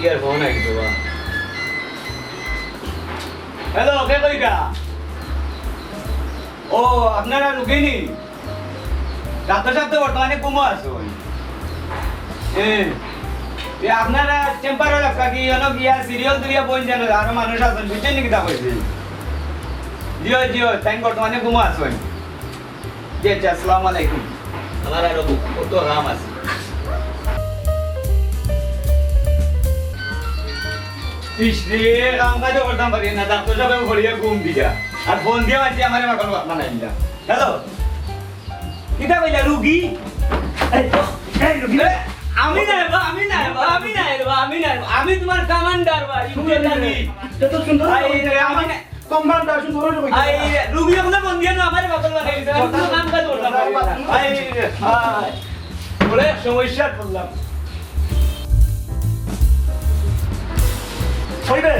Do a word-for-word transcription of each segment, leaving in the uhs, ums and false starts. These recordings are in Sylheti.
ইয়ার ফোন আইছে বা। হ্যালো, কে কইরা? ও, আপনারা রুগী নি? ডাক্তার সাব তো বর্তমানে ঘুমো আছইন। এ, এ, আপনারা চেম্বারো লাগবা কি? অনো গিয়া সিরিয়াল ধরিয়া বইন যেন, আরো মানুষ আছইন, বুঝছইন নি কিতা কইছি? জিও, জিও, তাইন বর্তমানে ঘুমো আছইন। জি, আচ্ছা, আসসালামু আলাইকুম। আমার আরো কত কাম আছে। ইস রে, কাম কাজও করতাম পারি না, ডাক্তার সাবে ঘুম দিয়া। আর ফোন দিয়া মারছি, আমারে পাগল বানাইলা। হ্যালো, কিতা কইলা, রুগী? এই, এই, রুগী। এ, আমি না রে বা, আমি না রে বা, আমি না রে বা, আমি না রে বা। আমি তোমার কমান্ডার বা, ইন্ডিয়ান আর্মি। এত সুন্দর ভাই, করে রে, আমি না। কমান্ডার, সুন্দর করে কইতে আই, হবে। রুগী অকলে ফোন দিয়া না, আমারে পাগল বানাই দিছে। আমি কোনো কাম কাজ করতাম পারি না। আই, আই, বড় সমস্যাত পড়লাম। কইবে?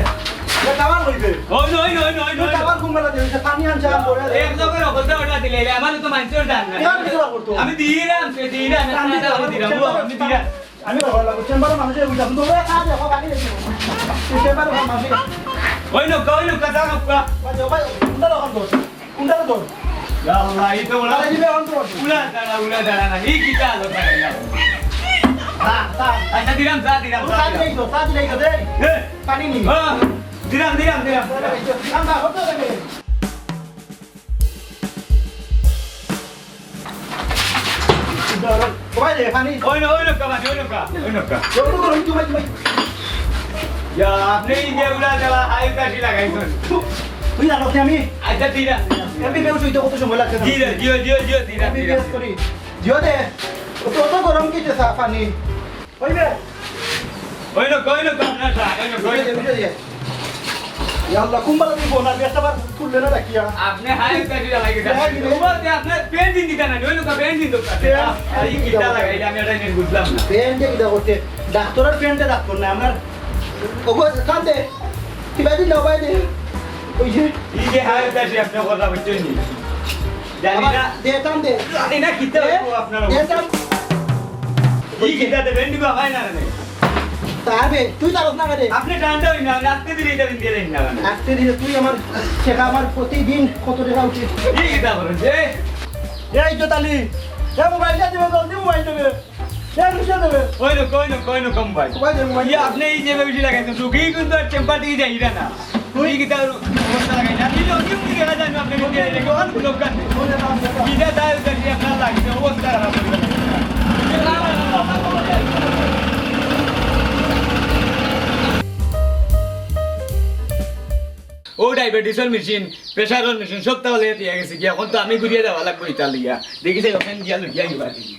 এ কামাল কইবে? ওই না, ওই না, ওই না, ওই না, ওই না। কামাল ঘুম বেলা দিয়ে, পানি আনছে, আর পরে। এক লোকের অবস্থা ওটা দিলে, এলে আমার তো মানছে ওটা না। ইয়ার কিছু করতো। আমি দিলাম, সে দিলাম, আমি দিলাম, আমি দিলাম। আমি তো ভালো লাগছে, চেম্বারে মানুষের বুঝলাম, তো ওরা কাজ এখন বাকি রেখে। এই চেম্বারে ভালো মানুষ। ওই লোক, ওই লোক, কথা লোক। ভাই, ভাই, কোনটা দোকান তোর? কোনটা তোর? ইয়া আল্লাহ, এই তো ওরা। আরে, দিবে এখন তোর। উড়া দাঁড়া, উড়া দাঁড়া না। এই কিতা আলো দাঁড়া, ইয়া। হ্যাঁ, হ্যাঁ। আচ্ছা, দিলাম, চা দিলাম, ও, চা চা দিলাম। দিলাই তো, চা দিলাই তো, দে। এ। পানি নি। হ্যাঁ, দিলাম, দিলাম, দিলাম। দিলাম না, হতো দেখে। ওই রে, পানি। ওই না, ওই না, কামানি, ওই না, ওই না। যত গরম, তুমি, তুমি। ইয়া, আপনি এই যে উলা জ্বালা, হাই কাশি লাগাইছেন। তুই জানো কি আমি? আচ্ছা, ঠিক আছে। এমবিবিএস হইতে কত সময় লাগছে? জি রে, জি, জি, জি, ঠিক আছে, ঠিক আছে। এমবিবিএস করি। জিও দে। অত, অত গরম কি যে চা পানি? ওই রে। ওই না, ওই না, আপনার চা, ওই না, ওই না। ইয়া আল্লাহ, কুম্বালা দিব না, বেশ আবার খুললে না রাখিয়া। আপনি হাই উঠা দিলা লাগে। হ্যাঁ, দিদি। তোমার যে আপনার পেন্ট দিন দিতা না, ওই লোক পেন্ট দিন দরকার। পেন্ট। আর এই কিতা লাগাইলে আমি এটা নিয়ে বুঝলাম না। পেন্টে কিতা করতে? ডাক্তারের পেন্টে ডাক্তার না, আমরা ওগো কান্দে। কিবা দিন দাও, ভাই দে। ওই যে। এই যে হাই উঠা সে আপনার কথা বুঝছেন নি? জানি আবার না। দে, টান দে। জানি না কিতা দে, হইব আপনার দে, অবস্থা। টান। এই কিতা দেবেন দিব, হয় না রে? তাবে, তুই তারস না রে। আপনি ঠান্ডা হই না, আপনি আজকে দিলে এটা দিন দিলেন না মানে। আজকে দিলে তুই আমার টেকা, আমার প্রতিদিন কত টেকা উঠে। এই কিতা করেন যে? এই তো তালি, এ মোবাইলটা দিবে, জলদি মোবাইল দেবে। এ রুশে দেবে। ওই নো, কই নো, কই নো, কম ভাই। মোবাইল দে, মোবাইল ইয়ে, দে। আপনি এই যে বেশি লাগাইছেন, রুগী কিন্তু আর চেম্বার দিয়ে যাইরা না। তুই কিতা অবস্থা লাগাই না? আপনি লোক কি দেখা যায় না? আপনি লোকে এই দেখে অনেক লোক আছে। বিজা দায় উঠে কি আপনার লাগছে? অবস্থা খারাপ হয়ে গেল। ও ডায়াবেটিসের মেশিন, প্রেশারের মেশিন, সব তাহলে দিয়ে গেছে কি? এখন তো আমি ঘুরিয়ে যাওয়া লাগবো ইতালিয়া। দেখি যে ওখানে গিয়া লুকিয়ে আইবা দেখি।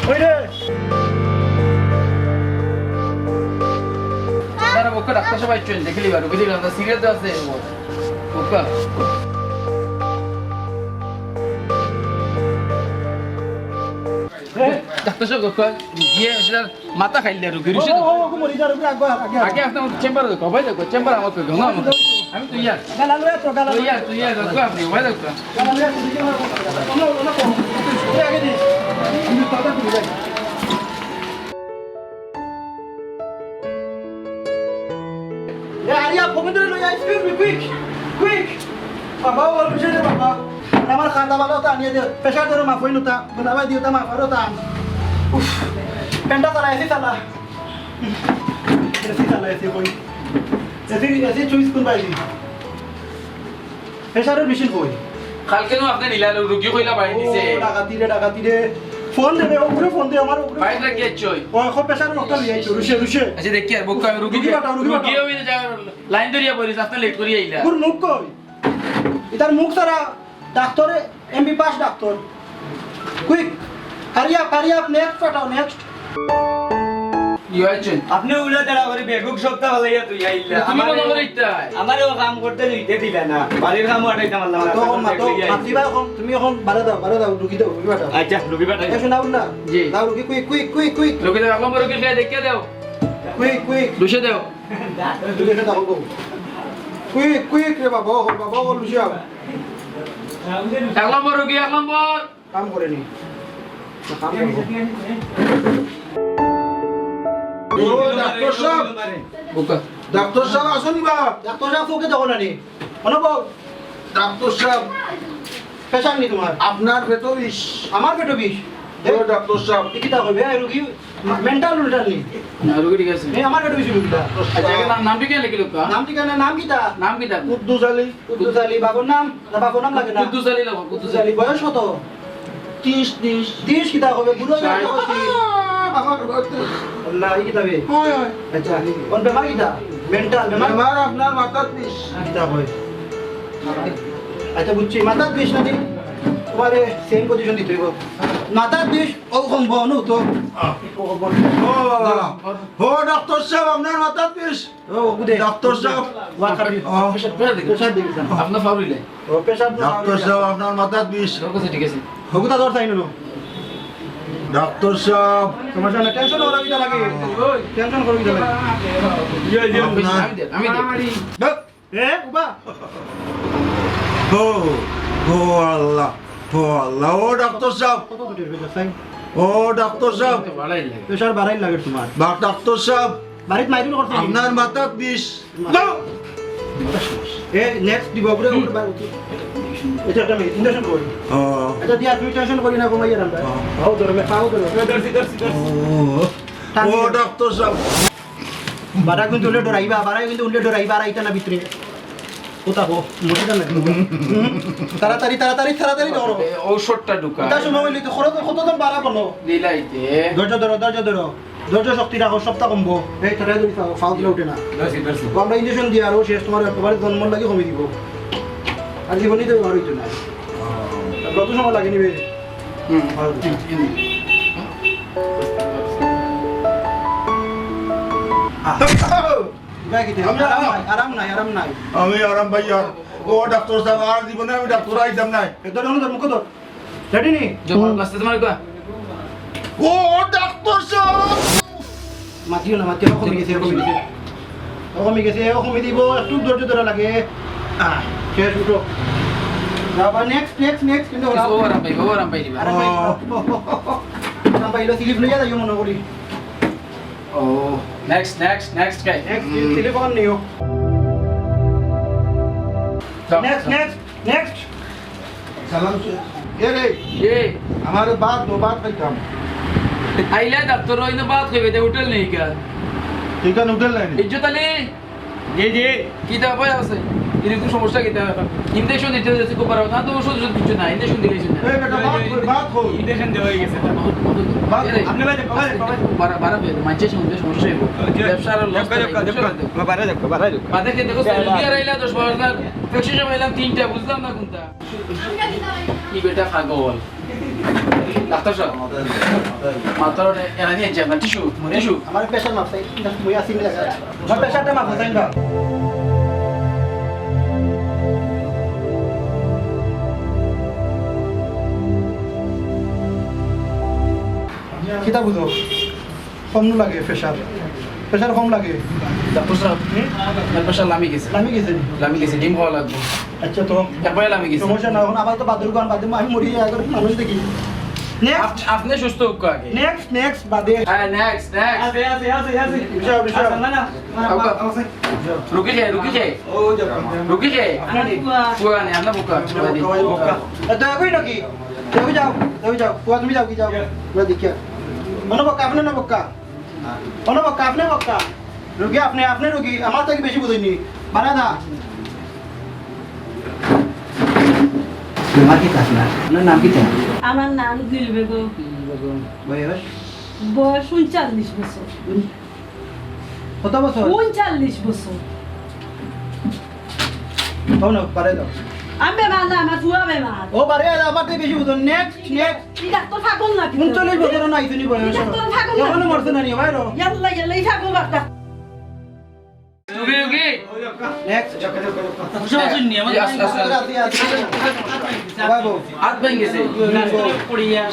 ওই রে! তারা বউক্কা ডাক্তার সাব আইছইন, দেখিলিবা, রুগী দেখিলিবা, সিরিয়াস আছে। বউক্কা। ডাক্তার সাব, বউক্কা, গিয়ে সেটা মাথা খাইলে রুগী, রুশে ও, ও, ও, মরি যা, রুগী, আগে, আগে। আগে আসতে আমার চেম্বারে দেখো, ভাই দেখো, চেম্বার আমার তো, না, আমার তো। আমি তো ইয়া। গালা লয়ে তো, গালা তো লয়ে। ইয়া, তো ইয়া, দেখো, আপনি, ভাই দেখো। গালা লয়ে তো, দেখো, দেখো, দেখো। আগে দি। আমি তো কথা বলি যাই। এ, আরিয়া, ফোন ধরে লই আয়, excuse me, quick, quick। বাবা, ওর পিছনে বাবা। আর আমার খান্দা বালা ওটা আনিয়ে দে, প্রেশার ধরে মাফ হইল তা, গুলাবাই দিও তা মাফ হইল তা। উফ, ফ্যানটা চালা, এসি চালা। এসি চালা, এসি কই? এসি, এসি সুইচ কোন বাইরে? প্রেশারের মেশিন কই? কালকে নু আপনি নিলা রুগী কইলা বাইরে দিছে। ও, ডাকাতি রে, ডাকাতি রে। ফোন দেবে, উপরে ফোন দে, আমার উপরে। বাইরে রাখি আইছো। ও, এখন প্রেশারের লোকটা নিয়ে আইছো, রুশে, রুশে। আচ্ছা, দেখি আর বউক্কা, রুগী রুগী পাঠাও, রুগী রুগী পাঠাও। ওই যে যা লাইন ধরিয়া পড়িস, আপনি লেট করিয়া আইলা। ওর মুখ কই? এটার মুখ ছাড়া ডাক্তারে MB pass doctor. Quick, hurry up, hurry up, next পাঠাও, next। কি অইছে? আপনে উলা তাড়া করি বেগুক সপ্তাহ ফালাইয়া তুই আইলা। তুমি আমারে, মনে করো ইতাই? আমারে ও কাম করতে দিতে দিলা না। বাড়ির কামও আটাইতাম পারলাম না। মাতো, মাতো, মাতিবা অখন, তুমি অখন বারে যাও, বারে যাও, রুগী দেও, রুগী পাঠাও। আচ্ছা, রুগী পাঠাই। এ, শোনাও না। জি। যাও, রুগী, quick, quick, quick, quick। রুগী দেও, এক নম্বর রুগী কে দেখিয়া দেও। Quick, quick। দুশো দেও। দুশো দেও, go। Quick, quick রে বাবা, ও বাবা, ও লুচিয়া। এক নম্বর রুগী, এক নম্বর। কাম করেনি। না, কাম করবো। ও, ডাক্তার সাব। বুকা। ডাক্তার সাব, আছইন বা? ডাক্তার সাব, চউখে দেখো না নি? অনুভব। Doctor sub. Pressure নি তুমার? আপনার পেটো বিষ। আমার পেটো বিষ? ও, ডাক্তার সাব। ই কিতা কইবে, এ রুগী mental উল্টাল নি? না, রুগী ঠিক আছে। এ, আমার পেটো বিষ রুগীটা। আচ্ছা, এর নাম, নাম ঠিকানা লেখি লোক। নাম ঠিকানা, নাম কিতা? নাম কিতা? কুদ্দুস আলী। কুদ্দুস আলী, বাবার নাম? না, বাবার নাম লাগে না। কুদ্দুস আলী লাগবো, কুদ্দুস কুদ্দুস আলী। আলী, বয়স কত? তিরিশ, তিরিশ। তিরিশ কিতা হবে? বুড়া হয়ে গেছে। আমার বয়স তিরিশ। আল্লাহ, ই কিতা বে? হয়, হয়। আচ্ছা, কোন বেমার কিতা? Mental বেমার? বেমার আপনার মাথাত বিষ। কিতা হয়? আচ্ছা, বুঝছি, মাথাত বিষ না নি? তুমারে same position দিতে হইব। মাথাত বিষ, ও কম বনু তো। ও বাবা। ও ডাক্তার সাব, আপনার মাথাত বিষ। ও, ওগুদে। Doctor sub. ওয়া খাবি। ও। Pressure, pressure দেখি। Pressure দেখি, স্যার। আপনার ফাউরিলে। ও, pressure তো ডাক্তার ফাউরিলে। সাব, আপনার মাথাত বিষ। ঠিক আছে, ঠিক আছে। ওগুদা দর চাই না। Doctor sub. সমস্যা নাই, tension করা কিতা লাগে? Tension করা কিতা লাগে? ইয়ে, ইয়ে। আপনার আমি দে, আমি দে। এ, উবা। ও, ও আল্লাহ, ও আল্লাহ, ও ডাক্তার সাব। কত দুটের বেজা চাই? ও ডাক্তার সাব। বাড়াই লাগে। Pressure বাড়াই লাগে তুমার। বা-, ডাক্তার সাব। বাড়িত মাইরুল করছে। আপনার মাথাত বিষ। না। এ, next দিব, ওপরে, ওপরে বার করছি। এটা একটা মেয়ে, injection করি। ও। এটা দিয়া তুমি tension করি না, ঘুমাইয়া রাখবা। ও। পাও ধরো, পাও ধরো। ধরছি, ধরছি, ধরছি। ও। টান ও দিয়া। Doctor sub. বারা কিন্তু উল্টে ডরাইবা, বারা কিন্তু উল্টে ডরাইবা, আর আইতা না ভিতরে। কোথা গো? মরে যান না। হুম। তাড়াতাড়ি, তাড়াতাড়ি, তাড়াতাড়ি ধরো। এ, ঔষধটা ঢুকা। তার সময় হইলে তো খরচ কত দাম বাড়া বলো? দিলাইতে। ধৈর্য ধরো, ধৈর্য ধরো। ধৈর্য শক্তি রাখো, সবটা কমবো। এই তোরা যদি ফাও-, ফাও দিলে উঠে না। ধরছি, ধরছি। ও, আমরা injection দিয়ে আরো শেষ, তোমার একেবারে জন্মর লাগি কমে দিব। আর জীবনই তো আর হইতো না। ও। আর কত সময় লাগে নিবে? হুম। আর হুম, হুম। আহ। ইটা কিতা? আমি আরাম আরাম। নাই, আরাম নাই, আরাম নাই। আমি আরাম পাইয়ার। ও ডাক্তার সাব, আর জীবনে আমি ডাক্তার আইতাম নায়। এ ধর, ধর, মুখ ধর। Ready নি? জবর, আস্তে তোমার কয়। ও ডাক্তার সাব! মাতিও না, মাতিও না, কমি গেছে, কমি গেছে। ও কমি গেছে, ও কমি দিব, একটু ধৈর্য ধরা লাগে। আহ, শেষ, উঠো। যাও, বা next, next, next, কিন্তু ওরা ও আরাম পাইবো, ও আরাম পাইবো। আরাম পাইবো। ও। আরাম পাইলো, slip লইয়া যাইও মনে করি। ও, next, next, next কে? Next, হুম। Telephone নিও। যাও। Next, next, next। সালাম সে-, এ রে। এ। আমারে ভাত দো, ভাত খাইতাম। আইলে ডাক্তার অইন ভাত খাইবে, এটা হোটেল নি কেন? এখানে হোটেল নাই নি? ইজ্জত আলী। জি, জি। কিতা উপায় আছে? এরকম সমস্যা কিতা? Injection দিতে হয়েছে খুব খারাপ। না তো ওষুধ ওষুধ কিছু না, injection দিলে কিছু না। এই বেটা, ভাত কই, ভাত কই? Injection দেওয়া হয়ে গেছে। ভাত, ভাত, ভাত। এরে, আপনি বাইরে, বাইরে, বাইরে। বারা, বারা হয়ে, মানষে শুনবে সমস্যা হইব। জি। ব্যবসা আর loss যাক, যাক, নাই, যাক, বুঝছো যাক। না তো? বারা যাক, বারা যাক। বাদে খেয়ে দেখো, যা, যা। রুগী আর আইলা দশ বারো হাজার, prescription পাইলাম তিনটা, বুঝলাম না কোনটা। কি বেটা পাগল। ডাক্তার সাহেব, মাথার ওটা এরা নিয়ে যান না, tissue, tissue। আমার pressure মাপ চাই, এটা মই আছি, আমি দেখা যাচ্ছে। আমার pressureটা মাপ চাই না। কিতা বুঝো? কম লাগে pressure, pressure কম লাগে। ডাক্তার সাহেব, হুম? আপনার pressure লামি গেছে। লামি গেছে নি? লামি গেছে, ডিম খাওয়া লাগবে। আচ্ছা তো। একবারে লামি গেছে। সমস্যা না, এখন আবার তো বাদুর গান বাদে আমি মরি যাই, এখন মানুষ দেখি। Next। আপ-, আপনি সুস্থ হোক আগে। Next, next, বাদে। হ্যাঁ, next, next। আছে, আছে, আছে, আছে। বিশাল, বিশাল। আছে, না, না, না, আউকা। আছে। রুগী কে, রুগী কে? ও, যাও। রুগী কে? আপনার ফুয়া। ফুয়া নি, আপনার বুকা। ফুয়া দি। বুকা। এ, তো একই নাকি? যাও, যাও, যাও, যাও। ফুয়া, তুমি যাও কি যাও? আমরা দেখিয়া। অনো বক্কা, আপনে না বক্কা? অনো বক্কা, আপনে বক্কা? রুগী আপনে, আপনে রুগী। আমার থাকি বেশি বুঝইন নি। বারা দা। তোমার কিতা আপনার? আপনার নাম কিতা? আমার নাম দিল বেগম। বয়স? বয়স ঊনচল্লিশ বছর। কত বছর? ঊনচল্লিশ বছর। কও না, বারে দাও। আমি বেমার না, আমার ফুয়া বেমার। ও বারে, আমার তো বেশি বুঝো। Next, next। ই ডাক্তর পাগল নাকি? ঊনচল্লিশ বছর না, আইছনি বয়স। ই ডাক্তর পাগল এখনো নাকি? মরছে না নি, বাইরো। ইয়াল্লা, ইয়াল্লা, ই পাগল ডাক্তর। তুমি কি? Next। আচ্ছা, আচ্ছা, আচ্ছা। বাবু। হাত ভেঙে গেছে। পড়িয়া।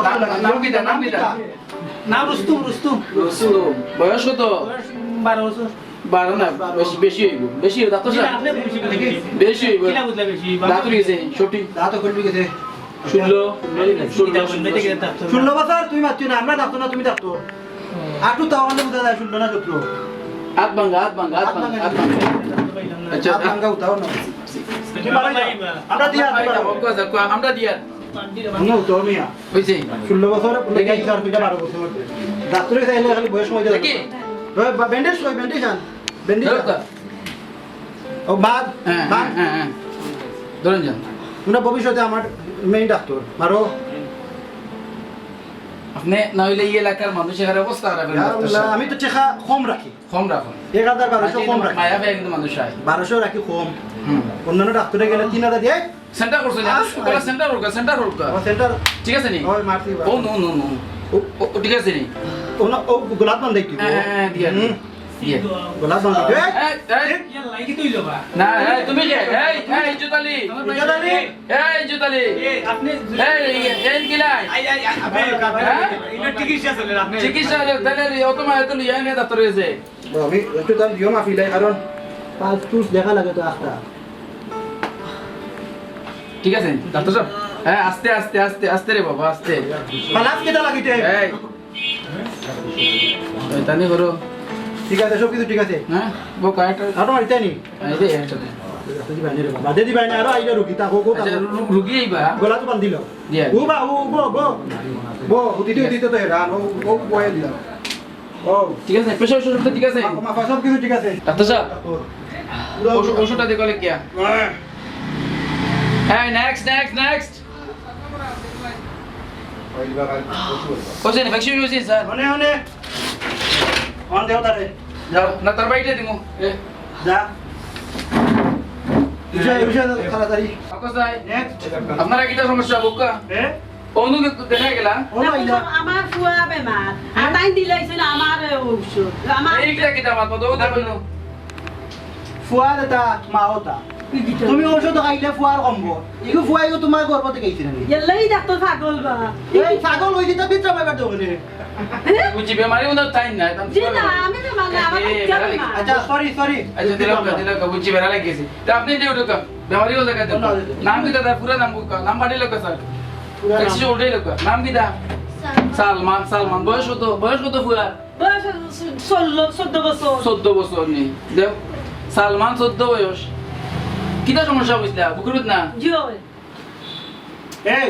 নাম, নাম কিতা? নাম কিতা? নাম রুস্তুম, রুস্তুম। রুস্তুম। বয়স কত? বয়স বারো বছর। বারো না, বেশি, বেশি অইবো। বেশি অইবো, ডাক্তর সাব। আপনি বেশি বলে কি? বেশি অইবো। কিলা বুঝলা বেশি? দাঁত উঠি গেছে, সঠিক। দাঁত উঠি গেছে। ষোলো। ষোলো। ষোলো বছর তুমি মাতছো না, আমরা ডাক্তর না, তুমি ডাক্তর। আটু তাও মানে বুঝা যায়, ষোলো না সতেরো। হাত ভাঙ্গা, হাত ভাঙ্গা, হাত ভাঙ্গা, হাত ভাঙ্গা। আচ্ছা, হাত ভাঙ্গা উঠাও না। আমরা দিয়া, আমরা দিয়া। হুনো তো মিয়া। অইছে? ষোলো বছর, দেখি। কি চার, দুইটা বারো বছর। ডাক্তরে চাইলে খালি বয়স সময় দেখি। ওই বা-, ব্যান্ডেজ কই, ব্যান্ডেজ আন। ব্যান্ডেজ আন। ধরো তো। ও, বাদ, হ্যাঁ, বাদ। হ্যাঁ, হ্যাঁ, হ্যাঁ। ধরেন যান। উনি ভবিষ্যতে আমার main ডাক্তর। আরো আপনি না অইলে এই এলাকার মানুষ এখানে অবস্থা খারাপ অইবো, ইয়া ডাক্তর আল্লাহ, সাব। আমি তো টেকা কম রাখি। কম রাখো। এক হাজার বারোশো আজকে কম কিন্তু রাখি। মায়া পায় কিন্তু মানুষ আয়। বারোশো রাখি কম। হুম। অন্যান্য ডাক্তরে গেলে তিন হাজার দেয়। সেন্টার করছো না? আহ, সেন্টার করো, সেন্টার করো। ও, সেন্টার। ঠিক আছে নি? ওই, মারছি, ও, নো, নো, নো। ও, ও, ও, ঠিক আছে নি? ও, না, ও, গোলাপ বান্ধাই তুই। হ্যাঁ, হ্যাঁ, হ্যাঁ, দিয়া, হুম। দিয়া। গোলাপ বান্ধাই তুই। এই, এই, এই। ইয়ার লাগি তুই লোবা। না, এই, তুমি কে? এই, এই, ইজ্জত আলী। আমার ভাই ইজ্জত আলী। এই, ইজ্জত আলী। এই, আপনি এই, এই, এই, কি লাই? আই, আই, আই, আপনি হ্যাঁ? এটা চিকিৎসা চলে, আপনি চিকিৎসা চলে, তাহলে এই অত মায়া তো লইয়া এনে ডাক্তার গেছে। ও, আমি একটু তার দিও মাফি লাই, কারণ পাঁচ টুস দেখা লাগে তো আখতা। ঠিক আছে, ডাক্তার সাব। হ্যাঁ, আস্তে, আস্তে, আস্তে, আস্তে রে বাবা, আস্তে। পালাস কেটা লাগিতে? এই। শয়তানি করো। ঠিক আছে, সব কিছু ঠিক আছে। হ্যাঁ, বউ কারেক্ট। আর তোমার ইতানি? এই রে, একসাথে। বাদে দিবা নি রে বাবা, বাদে দিবা নি, আরো আইবা রুগী, তা হোক, তা আচ্ছা, হোক। রু-, রুগী আইবা? গলা তো বান্ধিল। দিয়া। ও বা, ও, বো, বো। বো, উঠিতে, উঠিতে তো হেরান, ও, ও, বয়ে দিলাম। ও। ঠিক আছে, প্রেশার, উশার সব ঠিক আছে? মা-, মাফা সব কিছু ঠিক আছে। ডাক্তার সাব, পুরো ঔষধ, ঔষধটা দেখো, লেখিয়া। হ্যাঁ। হ্যাঁ, next, next, next। ওই দিবা ভাই, ওষুধ। ওষুধ, ভ্যাকসিন, ভ্যাকসিন, স্যার। অনে, অনে। অন দেও তারে। যাও। না, তার বাড়িতে দিমু। এ। যা। উঠে, উঠে, তাড়াতাড়ি। Doctor sub, next। আপনারা কিতা সমস্যা, বুকা? এ? অনুকে দেখা গেলা? ও, না, আইলা। আমার ফুয়া বেমার। আর তাই দিলাইছে না আমার ঔষধ। আমার এই কিতা কিতা মাত, ও দেখো না। ফুয়ার এটা, মা ওটা। তুমি ঔষধ খাইলে ফুয়ার কমবো। ইগু ফুয়া ইগু তোমার গর্ভ থেকে আইছে না নি? ইয়াল্লাই ডাক্তার পাগল বা। এই পাগল হইছে তো ভিতরে পাইবার দোকানে। হ্যাঁ? বুঝছি, বেমারি উনার তাই না, একদম জি না, আমি তো মানে আমার এ, বাচ্চা বেড়া না। আচ্ছা, sorry, sorry। আচ্ছা, দিলাম, দিলাম, বুঝছি, বেড়া লাগিয়েছে। তা আপনি যে ওটা বেমারি ও জায়গায় দেখো। নাম কিতা তার পুরা নাম বুকা, নাম বাড়ি লোক স্যার। পুরা নাম। ট্যাক্সি উল্টে লোক। নাম কিতা? সালমান। সালমান, সালমান। বয়স কত? বয়স কত ফুয়ার? বয়স ষোলো, চোদ্দ বছর। চোদ্দ বছর নি। দেখ, সালমান চোদ্দ বয়স। কিতা সমস্যা বুঝলা? বুকুর না? জি অয়। এই,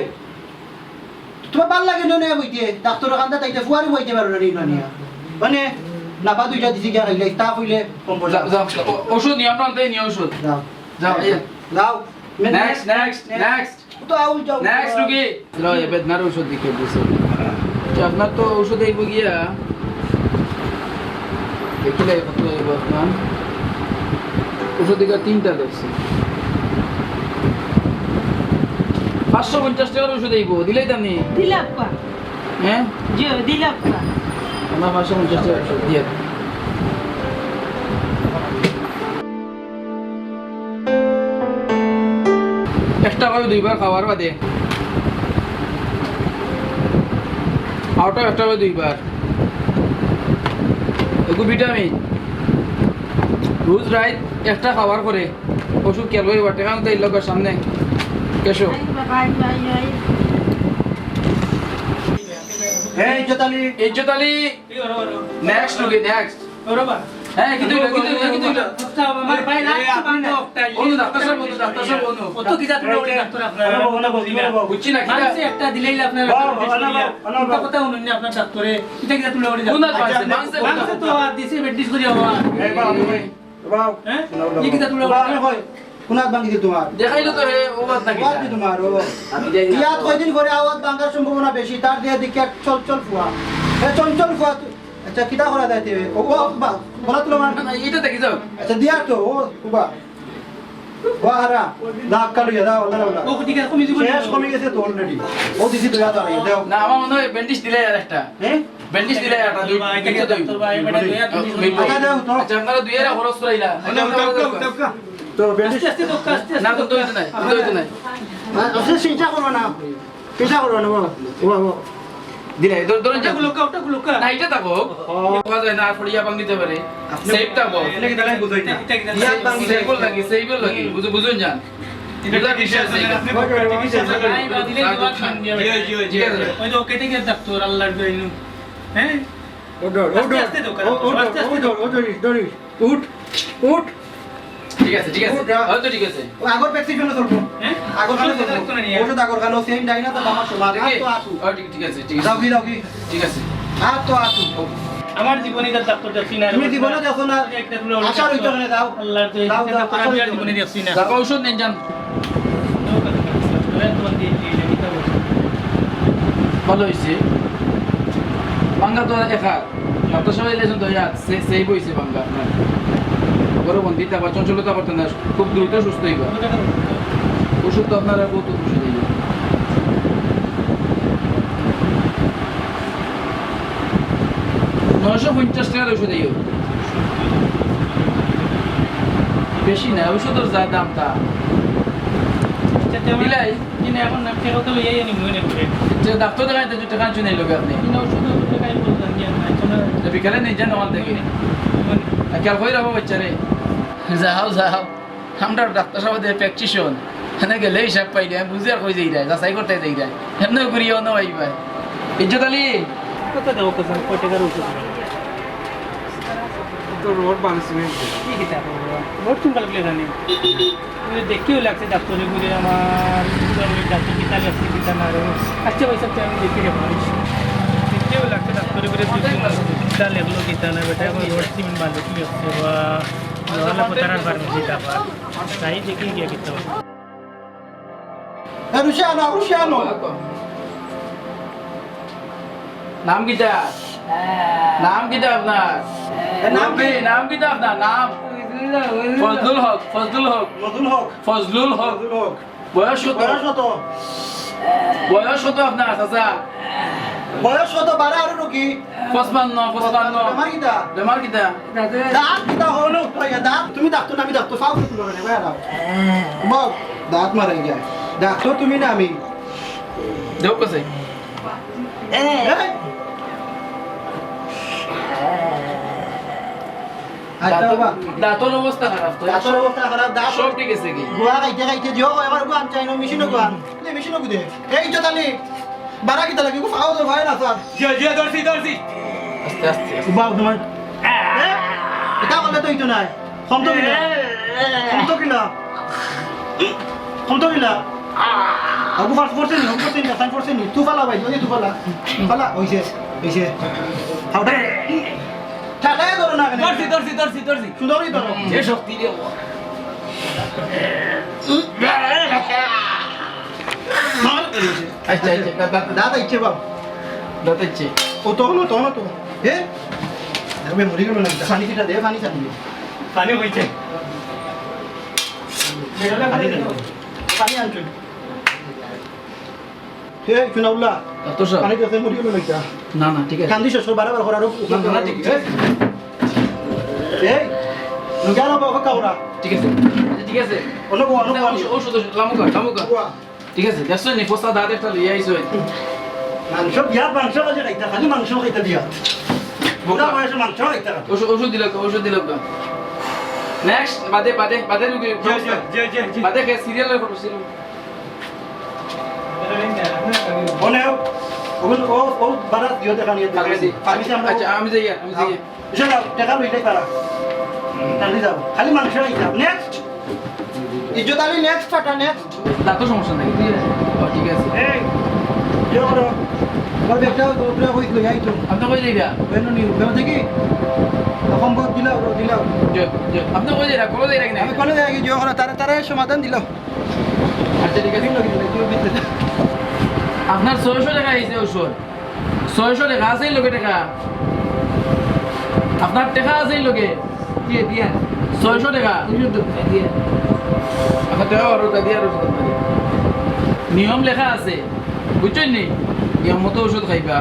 তোমার ভালা লাগে না, না, বইতে, ডাক্তারর কান্দা তাইতে ফুয়ারে বইতে পারো না, নি, না, নিয়া। মানে, নাপা দুইটা দিছি গিয়া খাইলে, তাপ হইলে কম পড়ে। যাও, যাও, ও-, ওষুধ নিও, আমরা আনতে নিও ওষুধ। যাও। যাও, এই। যাও। Next, next, next। তো আউল যাও। Next রুগী। লও, এ বেদনার ওষুধ দিকে দিছে। আচ্ছা, আপনার তো ওষুধ এই গিয়া। দেখিলাই কত অইবো আপনার? ওষুধ দিকে তিনটা দেখছি। পাঁচশো পঞ্চাশ টাকার ওষুধ অইবো, দিলাই দাম নি? দিলাম পা। হ্যাঁ? জি, দিলাম পা। আমার পাঁচশো পঞ্চাশ টাকার ওষুধ দিয়া দেন। একটা করে দুইবার খাওয়ার বাদে। আউটা একটা করে দুইবার। এগু ভিটামিন। রোজ রাইত একটা খাওয়ার পরে ওষুধ খেয়াল করি বাটে খান তাই লোকের সামনে। এসো। এই ইজ্জত আলী। ইজ্জত আলী। Next রুগী, next। হ্যাঁ, কিন্তু, কিন্তু, কিন্তু, কিন্তু। আচ্ছা, আমার ভাই, last পর্যন্ত একটা। বন্ধু, ডাক্তার সাহেব, বন্ধু, ডাক্তার সাহেব, বন্ধু। অত কিতা তুলে উঠে ডাক্তার আপনারা? বুঝছি না, কিতা? মাংসে একটা দিলেই আপনারা বাহ, বাহ, বাহ, বাহ। কথা, কথা শুনুন না আপনার ডাক্তারে। কিতা কিতা তুলে উঠে কোন ডাক্তার? মাংসে, মাংসে, মাংসে তো আর দিছে, ব্যান্ডেজ করি বাবা। এই বাবা, এই। বাবা, হ্যাঁ? শোনাও, শোনাও। এই কিতা তুলে উঠে? বাবা, আমি কই? কোন হাত ভাঙি দিল তোমার? দেখাইলো তো হে, ও হাত নাকি? ও হাত কি তোমার? ও। আমি জানি না। ইয়াত কয়দিন পরে আওয়াজ ভাঙার সম্ভাবনা বেশি, তার দিয়ে দিকে এক চল চল ফুয়া। এ চল চল ফুয়া, তুই আচ্ছা, কিতা করা যায় তে? ও, ও, বা, বলা তুলো মার। না, না, এটা দেখি যাও। আচ্ছা, দিয়া তো, ও, উবা। বাহারা, ধাক্কা লইয়া দাও, আল্লাহ, আল্লাহ। ও, ঠিক আছে, কমি দিব। শেষ কমি গেছে তো already। ও দিছি, দয়া দাও, দাও। না, আমার মনে হয় ব্যান্ডেজ দিলে আর একটা। হ্যাঁ? ব্যান্ডেজ দিলে আর একটা, দুই, ভাই, দুইটা দই। ডাক্তার ভাই, মানে, দুইটা দই। আচ্ছা, দাও তো। আচ্ছা, আপনারা দুইয়েরা খরচ করাইলা। আচ্ছা, উঠা, উঠা, উঠা, উঠা। তো ব্যান্ডেজ আস্তে আস্তে, আস্তে আস্তে। না, তো দই তো নাই, দই তো নাই। আচ্ছা, চিন্তা করো না। কিতা করবা না, বাবা? বাবা, বাবা। দিলে, ধর-, ধরুন ওটা যে খুলুক্কা, ওটা খুলুক্কা। না, এটা থাকো। ও। দেখা যায় না, আর পড়িয়া ভাঙিতে পারে। আপনি সেফ থাকো। আপনি কি দাঁড়ায় বুঝাই না? এটা কি দাঁড়ায়? ইয়াদ ভাঙি সেফ লাগে। লাগে, সেফ লাগে। হুম। বুঝু-, বুঝুন যান। এটা বুঝা ঠিক বিষয় আছে, আছে। আপনি ওই, ওই, ওই, ওই, ওই। নাই, বা দিলে দুবার ভাঙিয়া জি, জি, জি, ঠিক আছে। জি। ওই যে ওকে থেকে ডাক্তার আল্লাহর দোয়াই নু। হ্যাঁ? ওঠো, আস্তে ওঠো। আস্তে দোকান, ও, ওঠো, আস্তে আস্তে ওঠো, দোকান। ওঠো, ওঠো, ওঠো। উঠ, উঠ। ঠিক আছে, ঠিক আছে। উঠ, যা। হয়তো ঠিক আছে। ও আগর প্রেসক্রিপশনে চলবো। হ্যাঁ? আগর খানে ওষুধ চলবো। দেখতো না নিয়ে। ওষুধ আগর খানে, সেম ডাইন হাত, বাম হাত সমান। দেখি? আর তো আটু। ও, ঠিক, ঠিক আছে, ঠিক আছে। যাও কি, যাও কি? ঠিক আছে। আর তো আটু। আমার জীবনে তার ডাক্তার দেখছি না। তুমি জীবনে দেখো না। একটা তুলে আশা রইতো না, যাও। আল্লাহর তো যাও, যাও, ডাক্তার আশা আমি আর রইতো জীবনে না। দেখছি না। যাও। ঔষধ নেন, যান। ভালো হইছে। ভাঙ্গা তো একা। ডাক্তার সাহেব আইলে তো ইয়া, সে-, সেভ হইছে ভাঙ্গা আপনার। ঘরো বন্দি থাকবা, চঞ্চলতা করতে না, খুব দ্রুত সুস্থ হইবা। ওষুধ তো আপনারা কত ওষুধ হইবা। নয়শো পঞ্চাশ টাকার ওষুধ হইব। বেশি না, ওষুধের যা দাম তা। আচ্ছা, তেমন বিলাই। কিনা এখন না, ফেরত লইয়াই আনি মনে করে। যে ডাক্তার দেখাইতে যে টাকা চুনাই লোক আপনি। কিনা ওষুধ, ওষুধ টাকাই বলতাম, কি আর নাই, চলো। তো বিকালে নিয়ে যান ওখান থেকে। মানে। আর খেয়াল করে রাখো বাচ্চারে। যাও, যাও। আমরা ডাক্তার সাহেব দিয়ে প্র্যাকটিশন। এনে গেলে হিসাব পাইলে, আমি বুঝি আর কই যাই রে, যাচাই করতে যাই রে। এমনি ঘুরিয়ে অন্য ভাই ভাই। ইজ্জত আলী। কত দেবো, কত, কয় টাকার ওষুধ? তো রোড বানাইছি। কি কিতা? রোড চুন কাল জানি। ওই দেখতেও লাগছে ডাক্তারে ঘুরে আমার, ডাক্তার কিতা লাগছে কিতা না রে। আচ্ছা ভাই সাহেব, আমি দেখি রে মানুষ। দেখতেও লাগছে ডাক্তারে ঘুরে দুই তিন মাস কিতা লেখলো কিতা না, বেটা এখন রোড সিমেন্ট বালু কি হচ্ছে বা, ওয়ালা কোথার আর ফার্মেসি দাবা। তাই দেখি গিয়া কিতা। এ, রুশিয়ানো, রুশিয়ানো। নাম কিতা? নাম কিতা আপনার? এ, নাম কি? মুরব্বি, নাম কিতা আপনার? নাম? ফজলুল হক, ফজলুল হক। ফজলুল হক। ফজলুল হক। ফজলুল হক। বয়স কত? বয়স কত? বয়স কত আপনার, চাচা? বয়স কত? বারো আরো রোগী। পঁচপান্ন, পঁচপান্ন। বেমার কিতা? বেমার কিতা? দাঁত কিতা হলো? দাঁত, তুমি ডাক্তার না আমি ডাক্তার, ফাও কিছু করে নেবে আর। বল, দাঁত মারে গিয়া। ডাক্তার তুমি না আমি? দেও কাছে। এই! আচ্ছা, দাঁতর, বাবা। দাঁতর অবস্থা খারাপ তো। দাঁতর অবস্থা খারাপ, দাঁত সব ঠিক আছে কি? গোয়া খাইতে খাইতে দিও, এবার গোয়া আনতে আইনো, মেশিনও গোয়া আন। লে, মেশিনও গুদে। এই তো তাহলে, বাড়া কিতা লাগে? ফাও তো ভাই না, স্যার। জি, জি, ধরছি, ধরছি। আস্তে, আস্তে, আস্তে। বাবা, তোমার। এ? এটা বললে তো হইতো না। কম তো কিলা? কম তো কিলা? কম তো কিলা? আবু ফার্স্ট ফোর্সে নি, হম করতে নি, সাইন ফোর্সে নি। তু ফালা ভাই, ওই তু ফালা। ফালা, হইছে, হইছে। হাউটা। ঠান্ডায় ধরো না কেন? ধরছি, ধরছি, ধরছি, ধরছি। সুন্দরই ধরো। যে শক্তি রে। মার। আচ্ছা, আচ্ছা, দাঁত, দাঁত। দাঁত আইছে বাপ। দাঁত আইছে। ও তখন, তখন তো। এ? আমি মরি গেল না। পানি কিটা দে, পানি খাবি। পানি হইছে। পানি আনছো। এ, চুনাউল্লাহ। ডাক্তার সাহেব। পানি দিতে মরি গেল না। না, না, ঠিক আছে। কান্দি শেষ, বারবার করার না, না, না, ঠিক আছে। এই, নুগারা বাবা কাউরা। ঠিক আছে। আচ্ছা, ঠিক আছে। অন্য গো, অন্য গো। ঔষধ, ঔষধ, ঔষধ, লামুকা, লামুকা। বাবা। ঠিক আছে, দেখছো নি, ফসা দাঁত একটা লইয়া আইছো। মাংস বিয়াত মাংস খাইতে খাইতে, খালি মাংস খাইতে বিয়াত। বুড়া বয়সে মাংস খাইতে খাইতে। ঔষধ, ঔষধ দিল, ঔষধ দিল। নেক্সট, বাদে, বাদে, বাদে রুগী। জি, জি, জি, জি, জি। বাদে কে সিরিয়াল করবো, সিরিয়াল। মনে হোক, ওগুলো, ও, ও, বারাত দিও দেখা নিয়ে দেখা ফার্মেসি। ফার্মেসি আমরা আচ্ছা, আমি যাই, আমি যাই। যাও। এসে যাও, টাকা লইটাই পারা। তাহলে যাও। খালি মাংস খাইতাম। নেক্সট। ইজ্জত আলী, নেক্সট ফাটা, নেক্সট। দাঁতর সমস্যা নাই। ও, ঠিক আছে। এই, ইয়ে করো। আমার ব্যাগটা উপরে কই লই আইতো। আপনি কই যাইবা? ওই নি, ওখান থেকে। সম্ভব দিলাও, দিলাও। জি, জি। আপনি কই যাইরা? কলে যাইরা কিনা? আমি কলে যাই, ইয়ে করো, তারা, তারা সমাধান দিলাও। আচ্ছা, ঠিক আছে। আপনার ছয়শো টাকা আইছে ঔষধ। ছয়শো টাকা আছে এই লগে টাকা? আপনার টাকা আছে এই লগে? জি, দিয়া। ছয়শো টাকা? দুইশো টাকা দিয়া। আচ্ছা, দেও আরো, তা দিয়া আরো ঔষধ আনতাম। নিয়ম লেখা আছে, বুঝছইন নি? নিয়ম মতো ঔষধ খাইবা।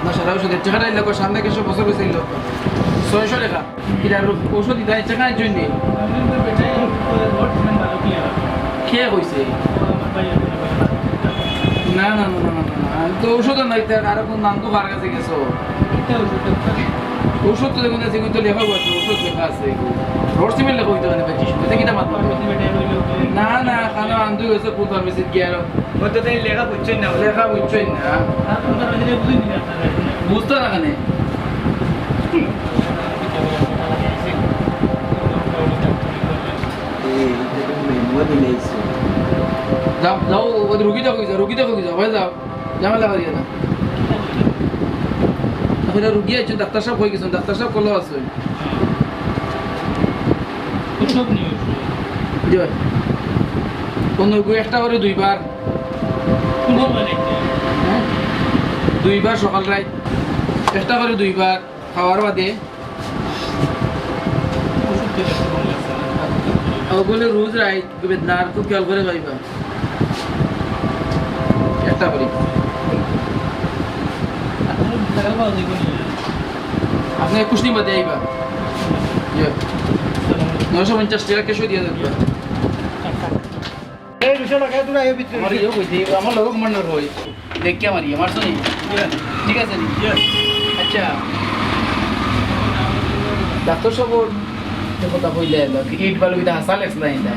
না, সারা ঔষধ, এর চেহারা এই লোক সামনে কিছু বছর হয়েছে এই লোক। ছয়শো লেখা। কিতা আর ঔষধ দিতা, এর চেহারা জন্য। কে কইছে? না, না, না, না, না, না। আমি তো ঔষধ নাই, তার আরো কোন নাম তো কার কাছে গেছো? ঔষধ তো দেখুন আছে, কিন্তু লেখা আছে, ঔষধ লেখা আছে। রড সিমেন্ট লেখা হইতে পারে, বেশি সময়। এটা কিতা মাতলাম? না, না, খানো আন্দু গেছে, ফুল ফার্মেসিত গিয়া আরো। ও তো তাই লেখা বুঝছইন না। লেখা বুঝছইন না। বুঝতো না কেনে? যাও, যাও, ওই রুগী দেখো, যাও, রুগী দেখো, যাও, ভাই যাও। ঝামেলা করিও না। এখন রুগী আইছে, ডাক্তার সাহেব হয়ে গেছেন, ডাক্তার সাহেব কল আছে। জি ভাই। কোন রোগী একটা করে দুইবার। হ্যাঁ? দুইবার সকাল রাইত। একটা করে দুইবার খাওয়ার বাদে। ওগুলো রোজ রাইত বেদনার খুব খেয়াল করে খাইবা। একটা করি। আপনি একুশ দিন বাদে আইবা। ইয়ে। নয়শো পঞ্চাশ টাকা ক্যাশও দিয়ে দেবা। এই দুশো টাকা তোরা এই ভিতরে আমার ইয়ে কইছি, আমার লগে কমান্ডার কই। দেখ কে মারি, আমার শুনি। ঠিক আছে নি? আচ্ছা। ডাক্তার সাহেব, যে কথা কইলে, ইট বালু কিতা হাসা লেখছ না ইটা?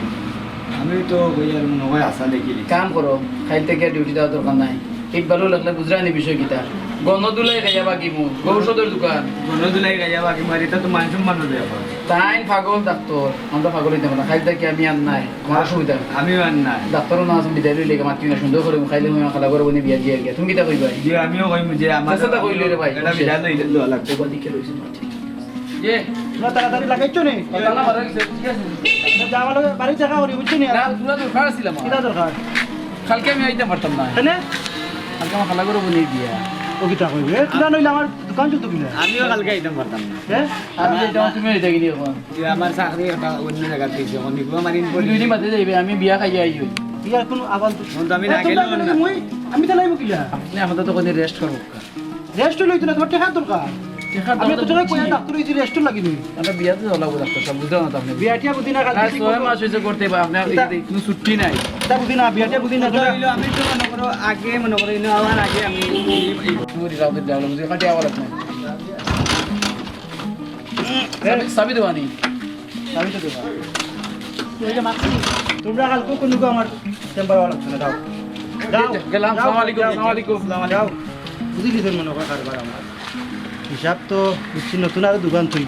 আমি তো কই আর মনে হয় আশা দেখি। কাম করো, খাইতে গিয়া ডিউটি দেওয়ার দরকার নাই। ইট বালু লাগলে বুঝরা নি বিষয় কিতা? গন্ধ ধুলাই খাইয়া বাকি মুখ, ঔষধের দোকান। গন্ধ ধুলাই খাইয়া বাকি মারি, তা তো মান সম্মানের ব্যাপার। তাইন পাগল ডাক্তার, আমরা পাগল হইতাম না। খাইতে কি আমি আর নাই, আমার অসুবিধা। আমিও আর নাই। ডাক্তারও না আছেন, বিদায় লইলে মাতি না, সুন্দর করে খাইলে মনে খালা করে বনে বিয়া দিয়ে গিয়া। তুমি কিতা কইবায়? জি, আমিও কইমু যে আমার চেষ্টা কইলে রে ভাই। এটা বিদায় লইলে দেওয়া লাগবে। ওদিকে রইছে মাটি। যে তোমরা তাড়াতাড়ি লাগাইছো নি? তালা মারা গেছে, ঠিক আছে। তা আমার লগে বাড়ি দেখা করি, বুঝছো নি? না, তোমরা দরকার ছিল আমার। কিতা দরকার? কালকে আমি আইতে পারতাম না। কেনে? কালকে আমার খালা করে বনে বিয়া। ও কিতা কইবে? এ, তোরা নইলে আমার দোকান চলতো কিনা? আমিও কালকে আইতাম পারতাম না। হ্যাঁ? আমি আইতাম, তুমি আইতা কিনি এখন? যে আমার চাকরি একটা অন্য জায়গাত দিছে, এখন নিকুয়া মারিন তুমি দুই দিন বাদে যাইবে, আমি বিয়া খাইয়া আইও। বিয়ার কোনো আহ্বান তো এখন তো আমি না এ, তোমরা গেলেও না। মুই, আমি তো লাইব কিলা? আপনি এখন তো তখন রেস্ট করবো। রেস্ট লইতো না, তোমার টেকার দরকার। টেকার আমি দরকার তো তোরা বুঝছি। কইয়া ডাক্তার হইছি, রেস্ট লাগি নি। আমরা বিয়াতে যাওয়া লাগবো ডাক্তার সাহেব, বুঝলাম না তো আপনি। বিয়াটিয়া বুঝি না, কালকে প্রায় ছয় মাস হইছে করতে বা আপনার এই যে কোনো ছুটি নাই। তা বুঝি না, বিয়াটিয়া বুঝি না, এটা হইলো আমি তো মনে করো আগে মনে করো, ইনো আমার আগে আমি এই, এই মুড়ি রাউতে যাওয়া লাগবো, যে কাটে আবার আপনি। চাবি, চাবি দেওয়া নেই। চাবি তো দেওয়া। তোমরা কালকে কোনো আমার চেম্বার আওয়া লাগছে না, যাও। যাও, গেলাম, যাও, আসসালামু আলাইকুম, যাও, আসসালামু আলাইকুম। যাও। বুঝি দিছেন মনে হয় কারবার আমার। হিসাব তো বুঝছি, নতুন আরো দোকান তুই।